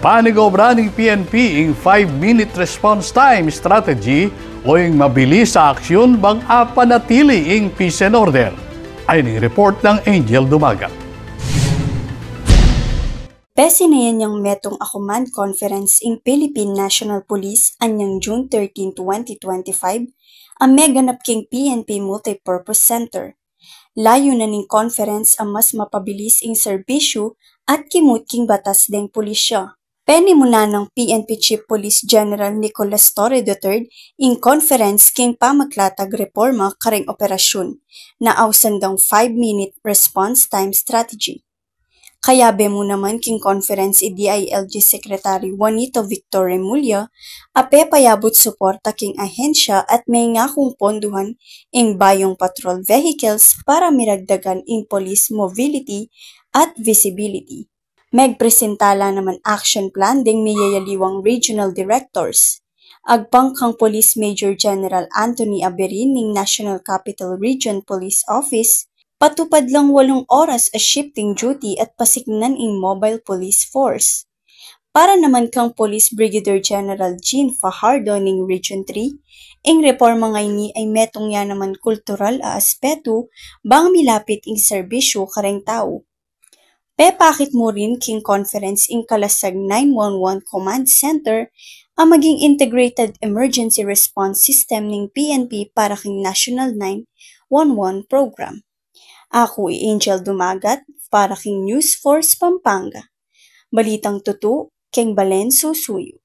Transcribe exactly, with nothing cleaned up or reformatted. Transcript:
Panigobra ning P N P ing five-minute response time strategy o ing mabilis a aksyon bang apanatili ing peace and order. Ayan ing report nang Angel Dumagat. Pesinayan yang metung a command conference ing Philippine National Police anyang June thirteen, twenty twenty-five, a meganap king P N P Multipurpose Center. Layunan ning conference a mas mapabilis ing serbisyu at kimut king batas deng pulisya. Penimunan nang P N P Chief Police General Nicolas Torre the third ing conference king pamaklatag reporma kareng operasyun na ausan dang five-minute response time strategy. Kayabe mu naman king conference i D I L G Secretary Juanito Victor Remulla, a pepayabut suporta king ahensya at mengakung ponduhan ing bayung patrol vehicles para miragdagan ing police mobility at visibility. Megpresenta la naman action plan deng miyayaliwang regional directors. Agpang kang Police Major General Anthony Aberin ning National Capital Region Police Office, patupad lang walung oras a shifting duty at pasiknan ing mobile police force. Para naman kang Police Brigadier General Jean Fajardo ning Region three, ing reporma ngeni ay metung ya naman kultural a aspetu bang milapit ing serbisyu kareng tau. Pepakit mu rin king conference ing kalasag nine one one Command Center a maging integrated emergency response system ning P N P para king National nine one one program. Aku i Angel Dumagat para king News Force Pampanga. Balitang tutu, keng balen susuyu.